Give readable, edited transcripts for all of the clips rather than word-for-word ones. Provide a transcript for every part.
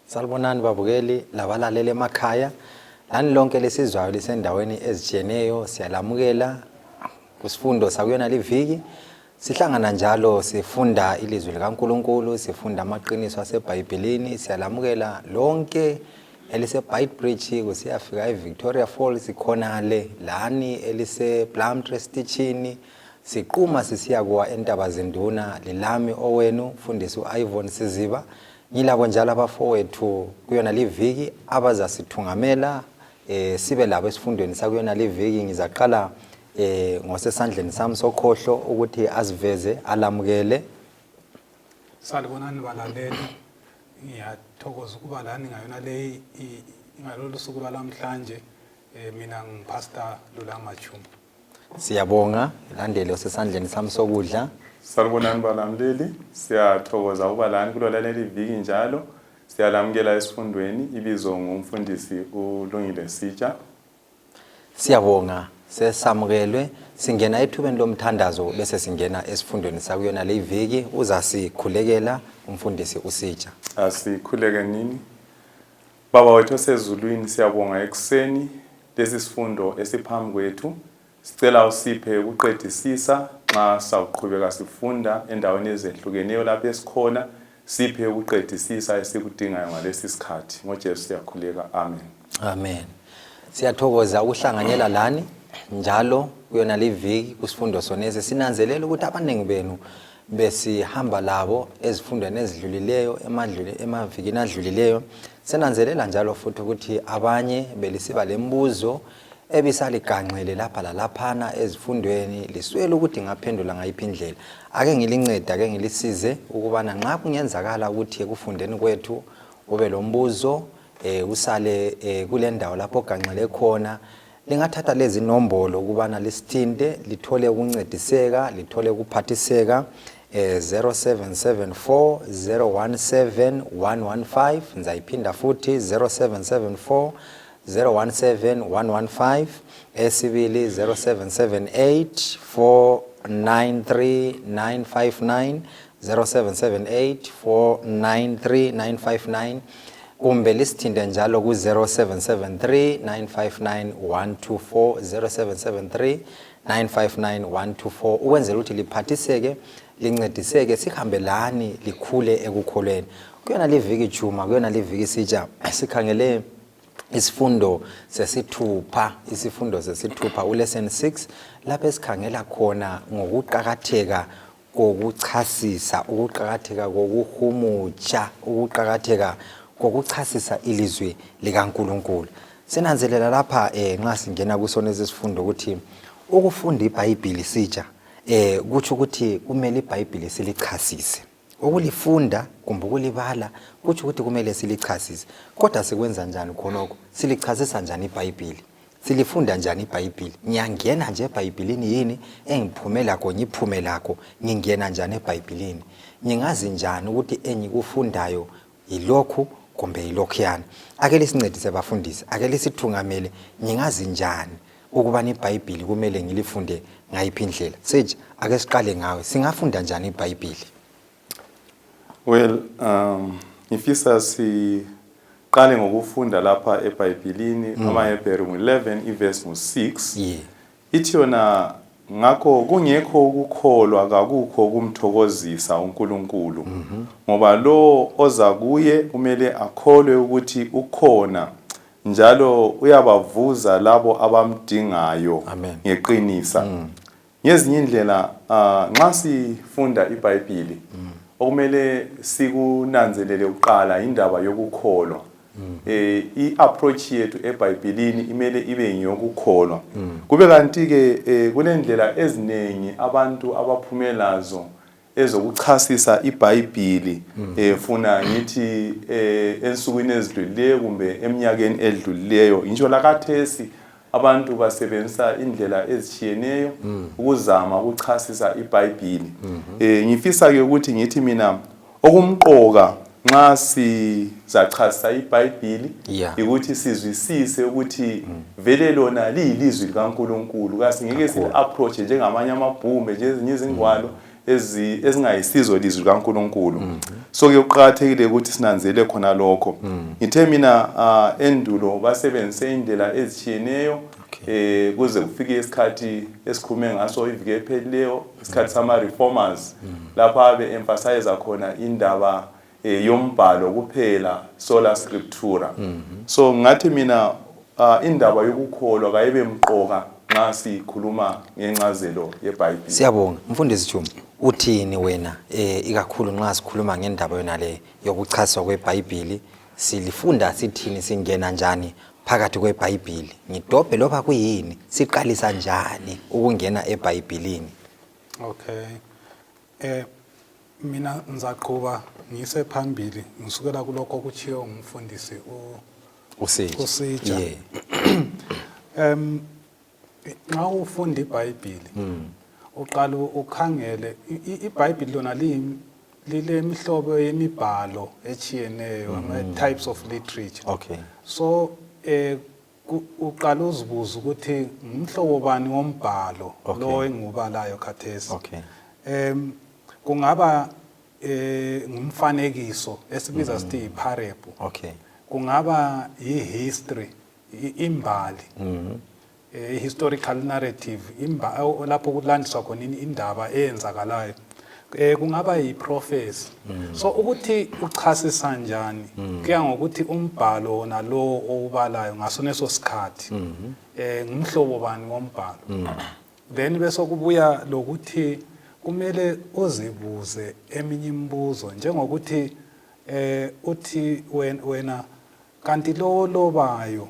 Salibonani babukeli labalaleli emakhaya. Lani lonke lesizwayo lisendaweni ezitshiyeneyo siyalamukela kusifundo sakuyona liviki. Sihlangana njalo sifunda ilizwi likaNkulunkulu, sifunda amaqiniso aseBhayibhelini, siyalamukela lonke eliseBeitbridge kusiyafika eVictoria Falls khonale lani elisePlumtree Stitchini siquma sisiya kuwa eNtabazinduna lilami owenu mfundisi uIvon Siziba. Ngilabo njalo abafowethu kuyona liviki abazasithungamela sibe labo esifundweni sakuyona liviki. Ngizaqala ngosesandleni sami sokhohlo ukuthi aziveze alamukele. Salibonani balaleli, ngiyathokoza ukuba lani ngayona leyi ngalolu suku lwalamhlanje. Mina ngiPastor Lulama Chuma. Siyabonga landele osesandleni sami sokudla. Salibonani balamleli, siyathokoza ukuba lani kulolaleli iviki njalo. Siyalamukela esifundweni, ibizo ngumfundisi uLungile Sitsha. Siyabonga, sesamukelwe. Singena ethubeni lomthandazo bese singena esifundweni sakuyona le viki. Uzasikhulekela umfundisi uSitsha. Asikhuleke nini. Baba wethu osezulwini, siyabonga ekuseni lesi sifundo esiphambi kwethu. Sicela usiphe ukuqedisisa nxa sawuqhubeka sifunda endaweni ezehlukeneyo lapho esikhona. Siphe ukuqedisisa esikudingayo ngalesi sikhathi. NgoJesu siyakhuleka. Amen. Amen. Siyathokoza ukuhlanganyela lani njalo kuyona liviki kusifundo sonesi. Sinanzelela ukuthi abaningi benu besihamba labo ezifundweni ezidlulileyo emavikini adlulileyo. Sinanzelela njalo futhi ukuthi abanye belisiba lembuzo ebisaliganxele lapha lalaphana ezifundweni, liswele ukuthi ngaphendula ngayiphi indlela. Ake ngilincede, ake ngilisize ukubana nxa kungenzakala ukuthi ekufundeni kwethu ube lombuzo, usale kule ndawo lapho oganxele khona, lingathatha lezi nombolo ukubana lisithinte, lithole ukuncediseka, lithole ukuphathiseka. 0774 017 115. Ngizayiphinda futhi, 0774 017 115. Esibili, 0778 493 959, 0778 493 959, kumbe lisithinte njalo ku 0773 959 124, 0773 959 124, ukwenzela ukuthi liphathiseke, lincediseke, sihambe lani likhule ekukholweni. Kuyona liviki Juma, kuyona liviki Sitsha, sikhangele isifundo sesithupha, isifundo sesithupha, ulesson 6, lapho esikhangela khona ngokuqakatheka kokuchasisa, ukuqakatheka kokuhumutsha, ukuqakatheka kokuchasisa ilizwi likaNkulunkulu. Sinanzelela lapha nxa singena kusona esifundo ukuthi ukufunda iBhayibhili Sitsha kutsho ukuthi kumele iBhayibhili silichasise. Ukulifunda kumbe ukulibala kutsho ukuthi kumele silichasise. Kodwa sikwenza njani khonokho? Silichasisa njani iBhayibhili? Silifunda njani iBhayibhili? Ngiyangena nje eBhayibhilini yini engiphume lakho, ngiphume lakho? Ngingena njani eBhayibhilini? Ngingazi njani ukuthi engikufundayo yilokhu kumbe yilokhuyana? Ake lisincedise bafundisi, ake lisithungamele. Ngingazi njani ukubana iBhayibhili kumele ngilifunde ngayiphi indlela? Sage, ake siqale ngawe. Singafunda njani iBhayibhili? Well, ngifisa siqale ngokufunda lapha eBhayibhilini, amaHebheru ngu-11 ivesi ngu-6. Ithi yona, ngakho kungekho ukukholwa kakukho ukumthokozisa uNkulunkulu, ngoba lo oza kuye kumele akholwe ukuthi ukhona, njalo uyabavuza labo abamdingayo ngeqinisa. Ngezinye indlela, nxa sifunda iBhayibhili, okumele sikunanzelele kuqala indaba yokukholwa. I-approach yethu eBhayibhilini imele ibe ngeyokukholwa. Kube kanti-ke kulendlela eziningi abantu abaphume lazo ezokuchasisa iBhayibhili, funa ngithi ensukwini ezidlulileyo kumbe eminyakeni edlulileyo, ngisho lakathesi abantu basebenzisa indlela ezitshiyeneyo ukuzama ukuchasisa iBhayibhili. Ngifisa ke ukuthi ngithi mina okumqoka nxa sizachasisa iBhayibhili ukuthi sizwisise ukuthi vele lona liyilizwi likaNkulunkulu. Kasingeke sili-approach njengamanye amabhuku njengezinye izingwalo. Ezingayisizo lizwi likaNkuluNkulu. So ke kuqakathekile ukuthi sinanzele khona lokho. Ngithe mina endulo basebenzise indlela ezitshiyeneyo kuze kufike isikhathi esikhulume ngaso iviki ephelileyo, isikhathi sama reformers, lapho abe emphasize khona indaba yombhalo kuphela, sola scriptura. So ngathi mina indaba yokukholwa kayibe mqoka nxa sikhuluma ngencazelo yeBhayibhili. Siyabonga, mfundisi Chuma. Uthini wena ikakhulu nxa sikhuluma ngendaba yona le yokuchaswa kweBhayibhili? Silifunda sithini, singena njani phakathi kweBhayibhili? Ngidobhe loba kuyini, siqalisa njani ukungena eBhayibhilini? Okay. Mina ngizaqhuba ngise phambili ngisukela kulokho okutshiwo ngumfundisi uSitsha. uSitsha. Nxa ufunda iBhayibhili, uqala ukhangele iBhayibhili lona lilemihlobo yemibhalo etshiyeneyo, ama types of literature. So uqala uzibuza ukuthi ngumhlobo bani wombhalo lo engubalayo khathesi. Kungaba ngumfanekiso esibiza sithi yiparable. Kungaba yihistory, imbali. Historical narrative, imba lapho kulandiswa khona indaba eyenzakalayo. Kungaba yiprophecy. So ukuthi uchasisa njani kuya ngokuthi umbhalo wona lo owubalayo ngaso leso sikhathi ngumhlobo bani wombhalo. Then bese kubuya lokuthi kumele uzibuze eminye imibuzo, njengokuthi uthi wena kanti lo lobayo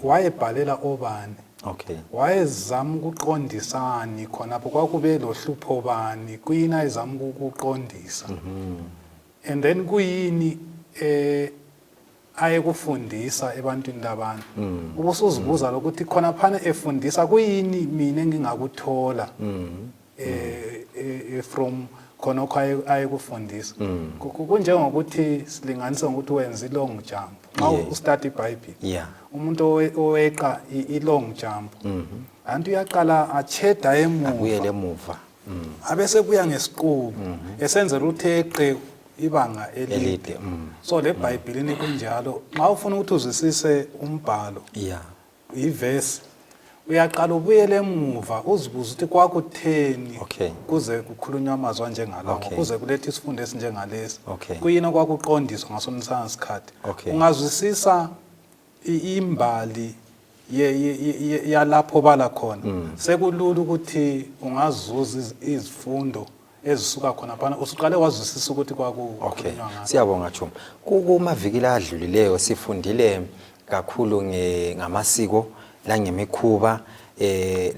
wayebhalela obani? Wayezama ukuqondisani khonapho? Kwakube lohlupho bani? Kuyini ayezama ukuqondisa? And then kuyini ayekufundisa ebantwini labana? Ubusuzibuza lokuthi khona phana efundisa kuyini mina engingakuthola from khonokho ayekufundisa. Kunjengokuthi silinganise ngokuthi wenza i-long jump nxa ustart iBhayibhili. Umuntu oweqa i-long jump anti uyaqala acheda abuyele emuva, emuva, abesebuya ngesiqubu esenzela ukuthi eqe ibanga elide. Elide. So le Bhayibhilini kunjalo, nxa ufuna ukuthi uzwisise umbhalo, ivesi, uyaqala ubuyele emuva uzibuze ukuthi kwakutheni kuze kukhulunywa amazwi anjengalawo, kuze kulethe isifundo esinjengalesi, kuyini okwakuqondiswa ngaso lesana sikhathi. Ungazwisisa imbali yalapho bala khona, sekulula ukuthi ungazuza izifundo ezisuka khona phana usuqale wazwisisa ukuthi kwakukhulunywa ngani. Siyabonga, Chuma. Kumaviki la adlulileyo sifundile kakhulu ngamasiko langemikhuba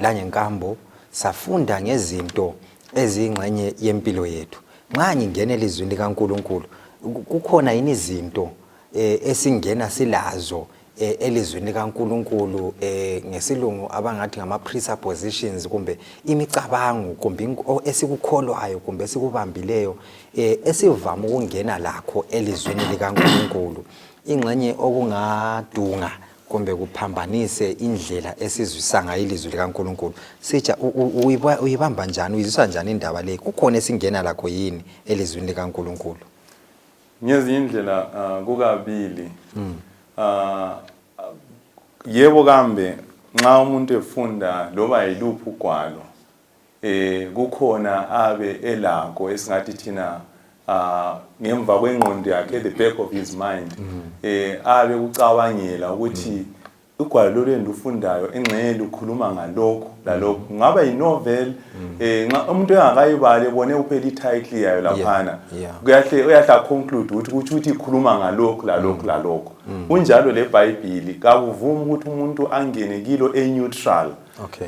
langenkambo. Safunda ngezinto eziyingxenye yempilo yethu. Nxa ngingena elizwini likaNkuluNkulu, kukhona yini izinto esingena silazo elizwini likaNkuluNkulu, ngesilungu abangathi ngama presuppositions, kumbe imicabango, kumbe esikukholwayo kumbe esikubambileyo esivama ukungena lakho elizwini likaNkuluNkulu, ingxenye okungadunga kumbe kuphambanise indlela esizwisisa ngayo ilizwi likaNkuluNkulu? Sitsha, uyibamba njani, uyizwisisa njani indaba le? Kukhona esingena lakho yini elizwini likaNkuluNkulu? Ngezinye indlela kukabili. Yebo, kambe nxa umuntu efunda loba yiluphi ugwalo, kukhona abe elakho esingathi thina ngemva kwengqondo yakhe, at the back of his mind, abe kucabangela ukuthi ugwalo lolu endilufundayo engxenye lukhuluma ngalokhu lalokhu. Kungaba yi-novel, nxa umuntu engakayibali ebone kuphela i-title yayo laphana, kuyahle uyahle aconclude ukuthi kutsho ukuthi ikhuluma ngalokhu lalokhu lalokhu. Kunjalo leBhayibhili, kakuvumi ukuthi umuntu angene kilo e-neutral.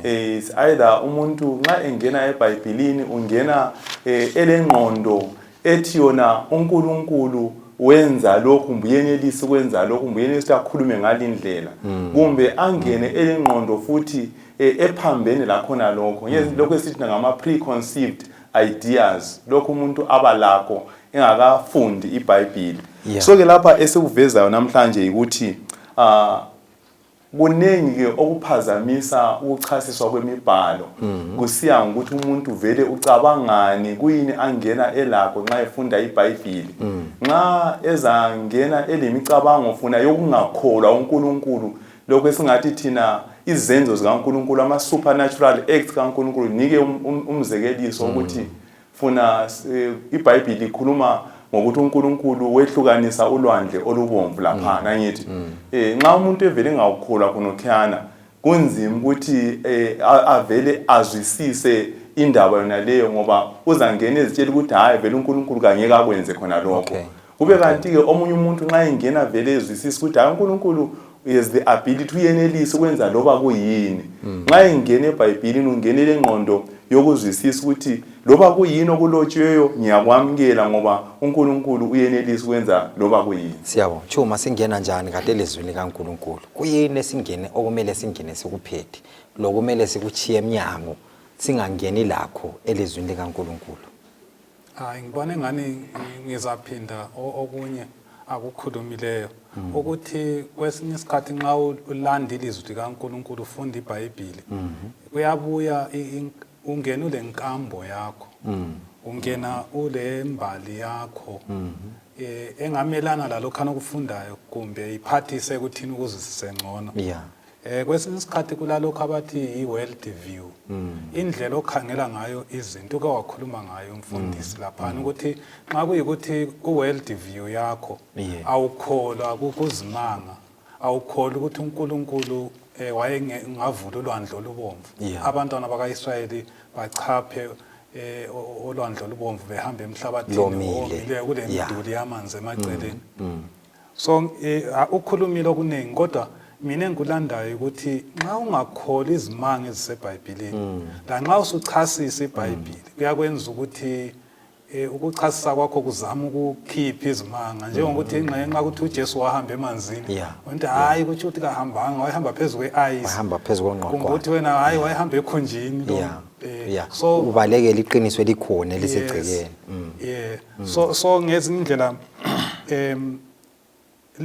It's either umuntu nxa engena eBhayibhilini ungena elengqondo ethi yona uNkulunkulu wenza lokhu, kumbe uyenelisa ukwenza lokhu, kumbe uyenelisa ukuthi akhulume ngalindlela, kumbe angene elengqondo futhi ephambene lakhona lokho. Lokho esithi ngama preconceived ideas, lokho umuntu abalakho engakafundi iBhayibhili. So ke lapha esikuvezayo namhlanje ukuthi Kuningi-ke okuphazamisa ukuchasiswa kwemibhalo kusiya ngokuthi umuntu vele ucabangani, kuyini angena elakho nxa efunda iBhayibhili. Nxa ezangena elemicabango funa yokungakholwa uNkulunkulu, lokho esingathi thina izenzo zikaNkulunkulu, ama-supernatural acts kaNkulunkulu. Nike umzekeliso ukuthi funa iBhayibhili likhuluma ngokuthi uNkulunkulu wehlukanisa ulwandle olubomvu laphana, angithi nxa umuntu evele engawukholwa khonokhuyana, kunzima ukuthi avele azwisise indaba yona leyo, ngoba uzangena ezitshela ukuthi hhayi, vele uNkulunkulu kangeke akwenze khona lokho. Kube kanti-ke omunye umuntu nxa engena vele ezwisisa ukuthi hhayi, uNkulunkulu has the ability, uyenelisa ukwenza loba kuyini. Nxa engena eBhayibhilini ungenele ingqondo yokuzwisisa ukuthi loba kuyini okulotshiweyo ngiyakwamukela, ngoba uNkulunkulu uyenelisa ukwenza loba kuyini. Siyabonga. Chuma, singena njani kade elizwini likaNkulunkulu? Kuyini esingene okumele singene sikuphethe, lokumele sikutshiye emnyango singangeni lakho elizwini likaNkulunkulu? Hayi, ngibona engani ngizaphinda okunye akukhulumileyo, ukuthi kwesinye isikhathi nxa ulanda ilizwi likaNkulunkulu, ufunda iBhayibhili, kuyabuya ungena ule nkambo yakho, ungena ule mbali yakho engamelana lalokhana okufundayo kumbe iphathise ekuthini ukuzwisise ngcono. Kwesinye isikhathi kulalokhu abathi i-world view, indlela okhangela ngayo izinto, uke wakhuluma ngayo umfundisi laphana, ukuthi nxa kuyikuthi ku-world view yakho awukholwa kuzimanga, awukholwa ukuthi uNkulunkulu wayengavula ulwandle olubomvu, abantwana bakaIsrayeli bachaphe olwandle olubomvu behamba emhlabathini owomileyo kule miduli yamanzi emaceleni. So ukhulumile okuningi, kodwa mina engikulandayo ukuthi nxa ungakholi izimanga eziseBhayibhilini, lanxa usuchasisa iBhayibhili, kuyakwenza ukuthi ukuchasisa kwakho kuzama ukukhipha izimanga, njengokuthi ingxenye nxa kuthi uJesu wahamba emanzini, uthi hayi, kutsho ukuthi kahambanga, wayehamba phezu kwe-ice, wahamba phezu kongqoqwane, kumbe uthi wena hayi, wayehamba ekhunjini lo. So ubalekela iqiniso elikhona elisegcekeni. Yeah, so ngezinye indlela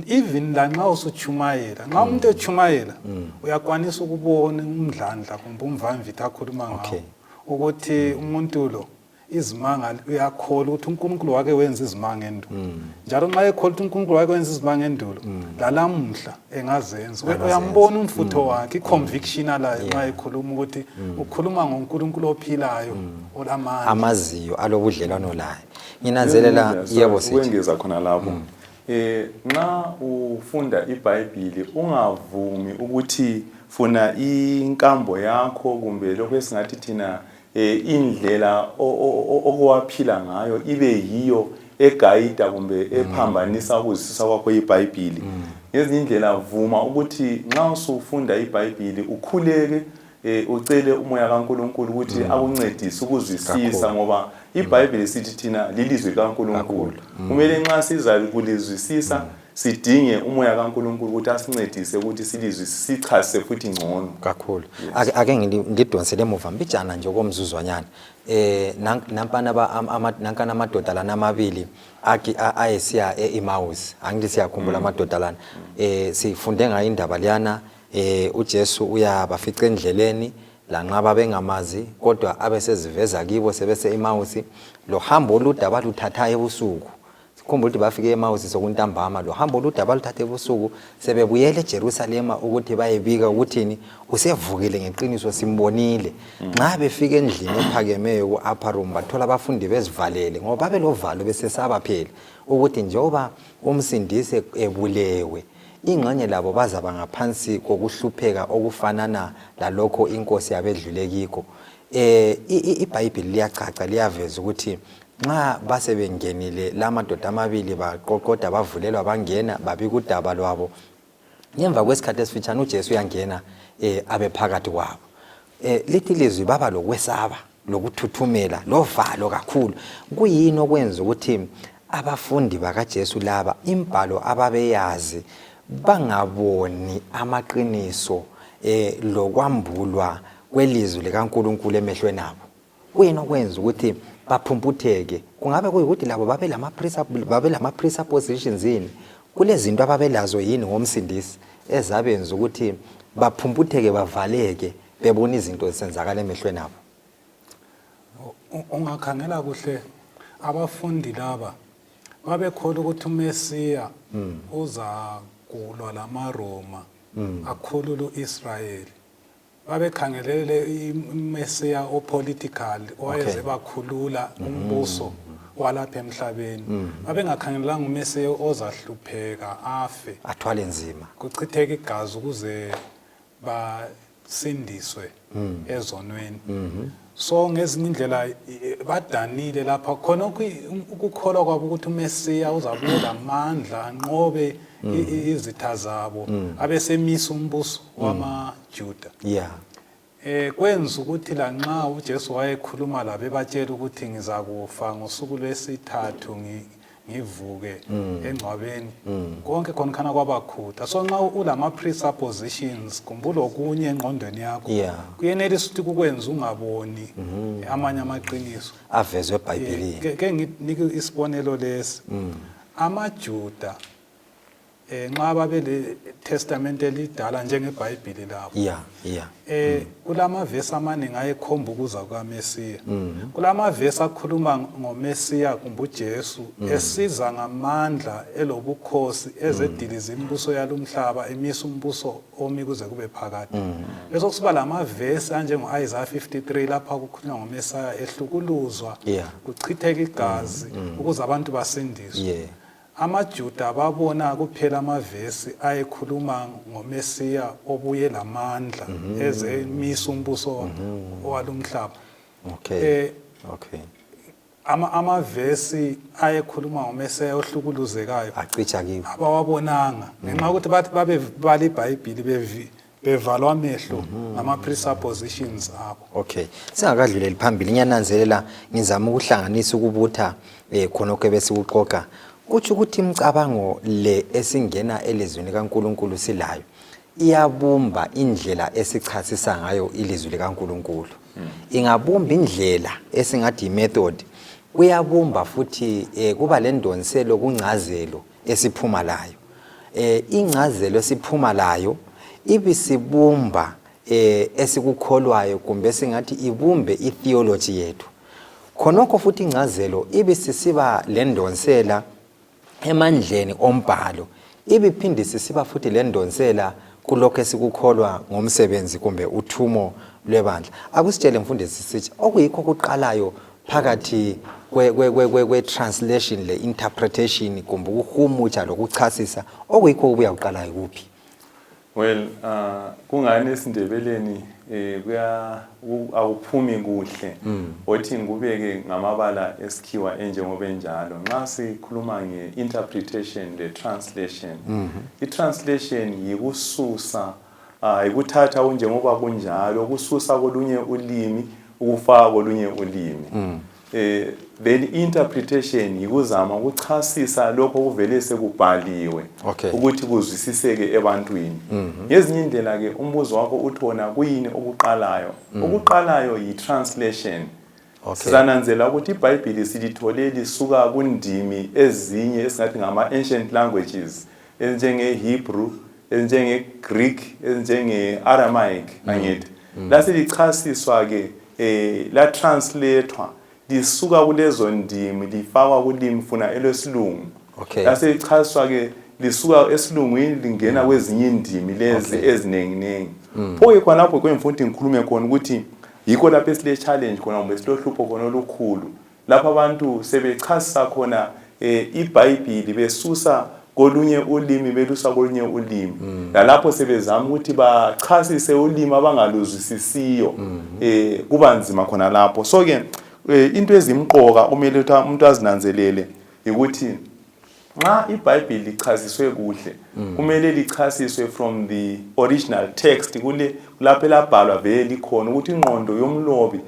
even lanxa usutshumayela, nxa umuntu etshumayela, uyakwanisa ukubona umdlandla kumbe umvamvithi akhuluma ngawo, ukuthi umuntu lo izimanga uyakholwa ukuthi uNkulunkulu wake wenza izimanga endulo, njalo nxa ekholwa ukuthi uNkulunkulu wake wenza izimanga endulo, lalamuhla engazenza. Uyambona umfutho wakhe, i-conviction alayo nxa ekhuluma, ukuthi ukhuluma ngoNkulunkulu ophilayo olamandla, amaziyo alobudlelwano laye. Nginanzelela, yebo, sithi ukwengeza khona lapho, nxa ufunda iBhayibhili ungavumi ukuthi funa inkambo yakho kumbe lokho esingathi thina indlela okowaphila ngayo ibe yiyo egayida kumbe ephambanisa ukuzwisisa kwakho iBhayibhili. Ngezinye indlela vuma ukuthi nxa usufunda iBhayibhili ukhuleke, ucele umoya kaNkulunkulu ukuthi akuncedise ukuzwisisa, ngoba iBhayibhili sithi thina lilizwi likaNkulunkulu. Kumele nxa siza kulizwisisa sidinge umoya kaNkulunkulu ukuthi asincedise ukuthi silizwe, sichasise futhi ngcono. Kakhulu. Ake ngidonsele emuva mbijana nje okomzuzwanyana. Nampana nankana amadoda lana amabili ayesiya e-Emmaus, angithi siyakhumbula amadoda lana, sifunde ngayo indaba leyana. UJesu uyabafica endleleni lanxa babengamazi, kodwa abeseziveza kibo sebese Emmaus. Lo hambo olude abaluthathayo ebusuku, sikhumbula ukuthi bafike eMausi sokuntambama, lo hambo olude abaluthatha ebusuku sebebuyela eJerusalema ukuthi bayebika ukuthini, usevukile ngeqiniso, simbonile. Nxa befika endlini ephakemeyo ku-upper room, bathola abafundi bezivalele, ngoba babelovalo, besesaba phela ukuthi njengoba umsindisi ebulewe, ingxenye labo bazaba ngaphansi kokuhlupheka okufanana lalokho inkosi yabedlule kikho. IBhayibhili liyacaca, liyaveza ukuthi nxa base bengenile la madoda amabili, baqoqoda, bavulelwa, bangena, babika udaba lwabo. Ngemva kwesikhathi esifitshane uJesu uyangena abe phakathi kwabo. Lithi ilizwi baba lokwesaba, lokuthuthumela, lovalo kakhulu. Kuyini okwenza ukuthi abafundi bakaJesu laba, imbhalo ababeyazi, bangaboni amaqiniso lokwambulwa kwelizwi likaNkulunkulu emehlweni abo? Kuyini okwenza ukuthi baphumputheke? Kungabe kuyikuthi labo babelama presuppositions yini? Kulezinto ababelazo yini ngomsindisi ezabenza ukuthi baphumputheke bavaleke bebona izinto zisenzakala emehlweni abo? Ungakhangela kuhle abafundi laba babekholwa ukuthi uMesiya uzakulwa lamaRoma akhulule uIsrayeli. Babekhangelele uMesiya opolitical owayeze bakhulula umbuso walapha emhlabeni. Babengakhangelelanga uMesiya ozahlupheka afe, athwale nzima, kuchitheke igazi ukuze basindiswe ezonweni. So ngezinye indlela badanile lapha khona ukukholwa kwabo ukuthi uMesiya uzabuya lamandla anqobe izitha zabo abesemisa umbuso wamaJuda. Kwenza ukuthi lanxa uJesu wayekhuluma labo ebatshela ukuthi ngizakufa ngosuku lwesithathu ngivuke engcwabeni, konke khona khana kwabakhutha. So nxa ulama presuppositions kumbe ulokunye engqondweni yakho, kuyenelisa ukuthi kukwenze ungaboni amanye amaqiniso avezwe eBhayibhelini. Ke nginike isibonelo lesi. AmaJuda nxa babele Testament elidala njengeBhayibheli labo, kulamavesi amaningi ayekhomba ukuza kukaMesiya. Kulamavesi akhuluma ngoMesiya kumbe uJesu esiza ngamandla elobukhosi ezediliza imibuso yalumhlaba emisa umbuso omi kuze kube phakade. Bese kusiba lamavesi anjengo-Isaiah 53 lapha kukhulunywa ngoMesiya ehlukuluzwa, kuchitheka igazi ukuze abantu basindiswe. AmaJuda babona kuphela amavesi ayekhuluma ngoMesiya obuye lamandla ezemisa umbuso owalumhlaba. Amavesi ayekhuluma ngoMesiya ohlukuluzekayo acisha kibo, abawabonanga ngenxa yokuthi bathi babebala iBhayibhili bevalwa amehlo ngama presuppositions abo. Okay, singakadluleli phambili ngiyananzelela ngizama ukuhlanganisa ukubutha khonokho ebesikuxoxa. Kutsho ukuthi imicabango le esingena elizwini kaNkulunkulu silayo iyabumba indlela esichasisa ngayo ilizwi likaNkulunkulu. Ingabumba indlela esingathi method, kuyabumba futhi kuba lendonselo kungcazelo esiphuma layo. Ingcazelo esiphuma layo ibisibumba esikukholwayo kumbe singathi ibumbe itheology yethu. Khonokho futhi ingcazelo ibisisiba lendonsela emandleni ombhalo, ibiphinde sisiba futhi lendonsela kulokho esikukholwa ngomsebenzi kumbe uthumo lwebandla. Akusitshele mfundisi sithi okuyikho kuqalayo phakathi kwe-translation le-interpretation kumbe ukuhumutsha lokuchasisa, okuyikho kubuya kuqalayo kuphi? Well, kungani esiNdebeleni kuya akuphumi kuhle othi ngikubeke ngamabala esikhiwa enjengoba enjalo. Nxa sikhuluma nge-interpretation le-translation, i-translation yikususa, yikuthatha kunjengoba kunjalo, ukususa kolunye ulimi ukufaka kolunye ulimi. Then interpretation yikuzama ukuchasisa lokho okuvele sekubhaliwe ukuthi kuzwisiseke ebantwini. Ngezinye indlela ke umbuzo wakho uthona kuyini okuqalayo? Okuqalayo yi-translation. Sizananzela ukuthi iBhayibhili silithole lisuka kundimi ezinye esingathi ngama ancient languages ezinjenge-Hebrew, ezinjenge-Greek, ezinjenge-Aramaic, angithi. Laselichasiswa ke la translatewa lisuka kulezo ndimi lifakwa kulimi funa elwesilungu. Laselichasiswa ke lisuka esilungwini lingena kwezinye indimi lezi ezinenginengi. Pho ke khona lapho kwemfundi ngikhulume khona ukuthi yikho lapho esile challenge khona kumbe silohlupho khona olukhulu, lapho abantu sebechasisa khona iBhayibhili besusa kolunye ulimi belusa kolunye ulimi, lalapho sebezama ukuthi bachasise ulimi abangaluzwisisiyo, kuba nzima khona lapho. So ke into ezimqoka kumele ukuthi umuntu azinanzelele ukuthi nxa iBhayibhili lichasiswe kuhle, kumele lichasiswe from the original text, kule lapho elabhalwa vele likhona, ukuthi ingqondo yomlobi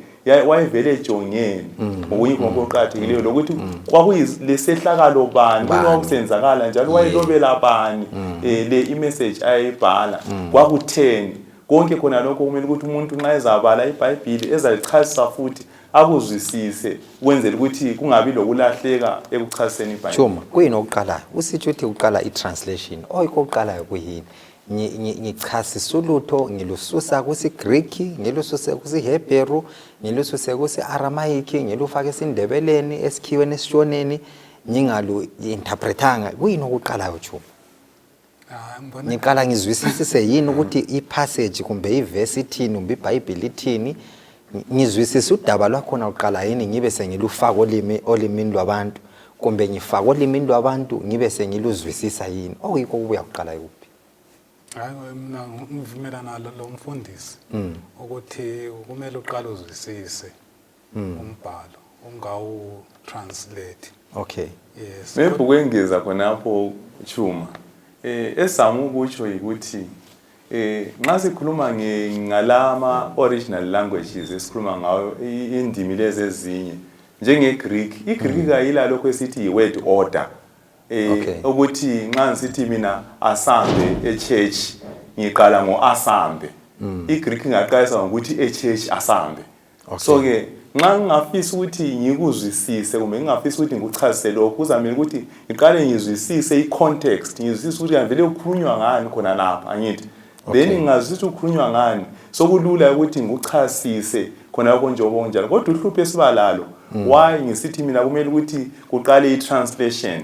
wayevele ejongeni. Ngokunye ngokuqakathekileyo lokuthi kwakuyilesehlakalo bani kwakusenzakala, njalo wayelobela bani le imessage ayayibhala, kwakutheni konke khona lokho. Kumele ukuthi umuntu nxa ezabala iBhayibhili ezalichasisa futhi Akuzwisise ukwenzela ukuthi kungabi lokulahleka ekuchasiseni iBhayibheli. Chuma, kuyini okuqalayo? Usitsho ukuthi uqala i-translation. Oyikho okuqalayo kuyini? Ngichasisa ulutho ngilususa kusiGriki, ngilususe kusiHebheru, ngilususe kusi-Aramayiki, ngilufake esiNdebeleni, esikhiweni, esiShoneni, ngingalu-interpretanga. Kuyini okuqalayo, Chuma? Ah, ngibona Ngiqala ngizwisisise yini ukuthi i-passage kumbe ivesi ithini kumbe iBhayibhili ithini? Ngizwisise udaba lwakhona kuqala yini ngibe sengilufaka olimi olimini lwabantu kumbe ngifaka olimini lwabantu ngibe sengiluzwisisa yini? Okuyikho kubuya kuqala yikuphi? Hayi, mina ngivumelana lo mfundisi ukuthi kumele uqale uzwisise umbhalo ungawu translate. Okay. Yes. Maybe ukwengeza khonapho, Chuma, esizama ukutsho yikuthi nxa sikhuluma ngalama original languages esikhuluma ngayo, indimi lezi ezinye njenge Greek, iGreek kayila lokho esithi yi-word order, ukuthi nxa ngisithi mina asambe e-church, ngiqala ngo-asambe. IGreek ingaqalisa ngokuthi e-church asambe. So ke nxa ngingafisa ukuthi ngikuzwisise kumbe ngingafisa ukuthi ngikuchazise lokhu, kuzamele ukuthi ngiqale ngizwisise i-context, ngizwisise ukuthi kanti vele kukhulunywa ngani khona lapha, angithi? Then ngingazwisisa ukuthi kukhulunywa ngani, sokulula ukuthi ngikuchasise khona lokho njengoba kunjalo. Kodwa uhlupho esiba lalo, why ngisithi mina kumele ukuthi kuqale i-translation,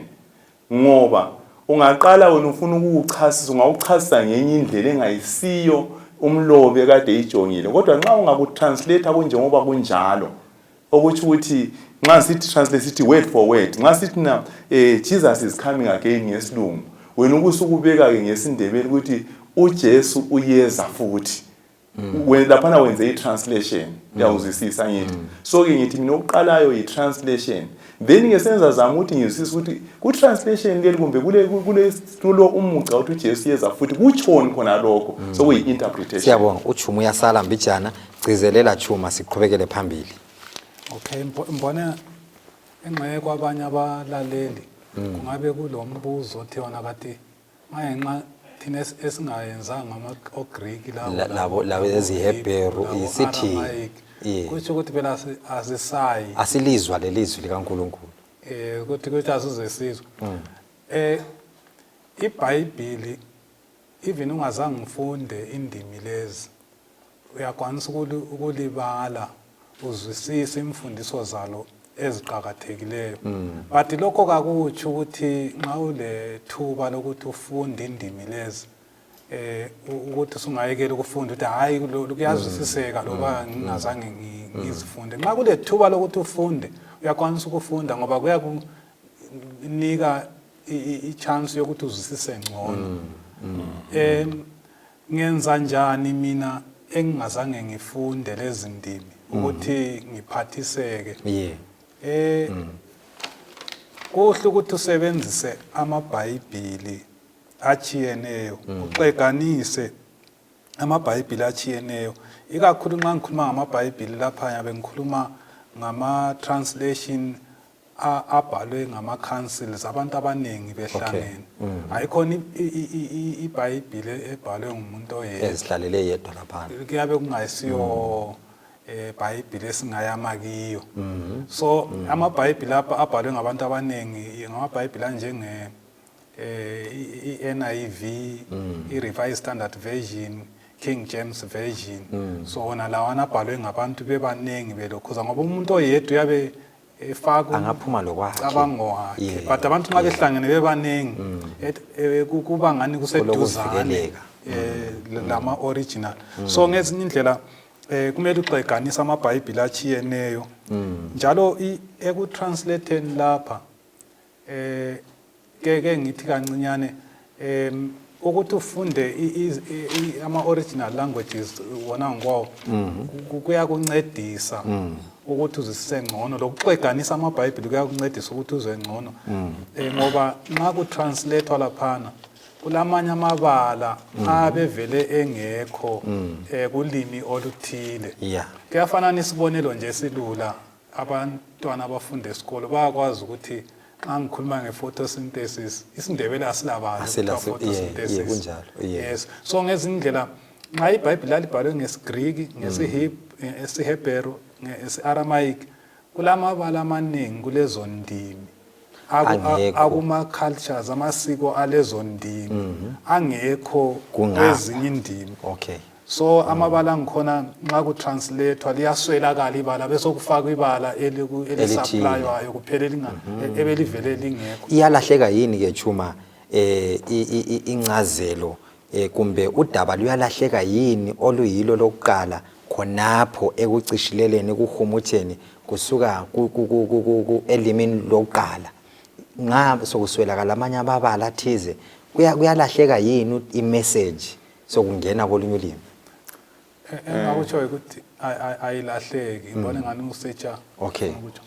ngoba ungaqala wena ufuna ukuwuchasisa, ungawuchasisa ngenye indlela engayisiyo umlobi ekade eyijongile. Kodwa nxa ungakutranslate kunjengoba kunjalo, okutsho ukuthi nxa sithi translate sithi word for word, nxa sithi na Jesus is coming again ngesilungu, wena ubusukubeka-ke ngesiNdebele ukuthi uJesu uyeza futhi, wena laphana wenze i-translation. Uyawuzwisisa, ngithi? So-ke ngithi mina okuqalayo yi-translation, then ngesenza zama ukuthi ngizwisise ukuthi ku-translation leli kumbe kule kulo umugca ukuthi uJesu uyeza futhi kutshoni khona lokho, sokuyi-interpretation. Siyabonga. UChuma uyasala mbijana. Gcizelela, Chuma, siqhubekele phambili. Okay, mbona engxenye kwabanye abalaleli kungabe kulombuzo othi wona kathi manje nxa thina esingayenzanga oGreek labo labo eziHebheru, isithi, kusho ukuthi phela asisayi asilizwa lelizwi likaNkulunkulu. Ukuthi asizesizwa iBhayibhili. Even ungazange ufunde indimi lezi, uyakwanisa ukulibala uzwisise imfundiso zalo eziqakathekileyo, but lokho kakutsho ukuthi nxa ulethuba lokuthi ufunde indimi lezi ukuthi usungayekela ukufunda ukuthi hayi, kuyazwisiseka loba ngingazange ngizifunde. Nxa kulethuba lokuthi ufunde, uyakwanisa ukufunda ngoba kuyakunika i-chance yokuthi uzwisise ngcono. Ngenza njani mina engingazange ngifunde lezi ndimi ukuthi ngiphathiseke? Kuhle ukuthi usebenzise amaBhayibhili atshiyeneyo, uxeganise amaBhayibhili atshiyeneyo. Ikakhulu nxa ngikhuluma ngamaBhayibhili lapha, ngiyabe ngikhuluma ngama-translation abhalwe ngama-councils, abantu abaningi behlangene. Ayikhona iBhayibhili ebhalwe ngumuntu oyedwa ezihlalele yedwa laphana. Kuyabe kungayisiyo Bhayibhili esingayama kiyo. So amaBhayibhili apha abhalwe ngabantu abaningi ngamaBhayibhili anjenge i-NIV, i-Revised Standard Version, King James Version. So wona lawana abhalwe ngabantu bebaningi belokhuza, ngoba umuntu oyedwa uyabe efaka angaphuma lokwakhe cabango wakhe, but abantu nxa behlangene bebaningi kuba ngani kuseduzane Kulokuvikeleka. Lama original. So ngezinye indlela kumele uxeganise amaBhayibhili atshiyeneyo. Njalo ekutranslatheni lapha ke ngithi kancinyane ukuthi ufunde ama original languages wona ngokwawo kuyakuncedisa ukuthi uzwisise ngcono. Lokuxeganisa amaBhayibhili kuyakuncedisa ukuthi uzwe ngcono, ngoba nxa kutranslatewa laphana kulamanye amabala abevele engekho kulimi oluthile. Kuyafanana, isibonelo nje esilula, abantwana abafunda esikolo bayakwazi ukuthi nxa ngikhuluma nge-photosynthesis, isiNdebele asilabali photosynthesis. Yeah, kunjalo. Yes, so ngezinye indlela nxa iBhayibhili lalibhalwe ngesiGriki, ngesiHebheru, ngesi-Aramaic kulamabala amaningi kulezo ndimi Angekho. Akuma-cultures, amasiko alezo ndimi angekho Kungapha. kwezinye indimi. So amabala angikhona nxa kutranslathwa liyaswelakala ibala, bese kufakwa ibala elisupplywayo kuphela ebelivele lingekho. Iyalahleka yini ke Chuma incazelo kumbe udaba luyalahleka yini oluyilo lokuqala khonapho ekucishileleni, ekuhumutsheni kusuka elimini lokuqala, nxa sokuswelakala amanye amabala athize, kuyalahleka yini imessage sokungena kolunye ulimi? Engakutsho ukuthi ayilahleki, ngibona ngani usetsha. Ukutsho.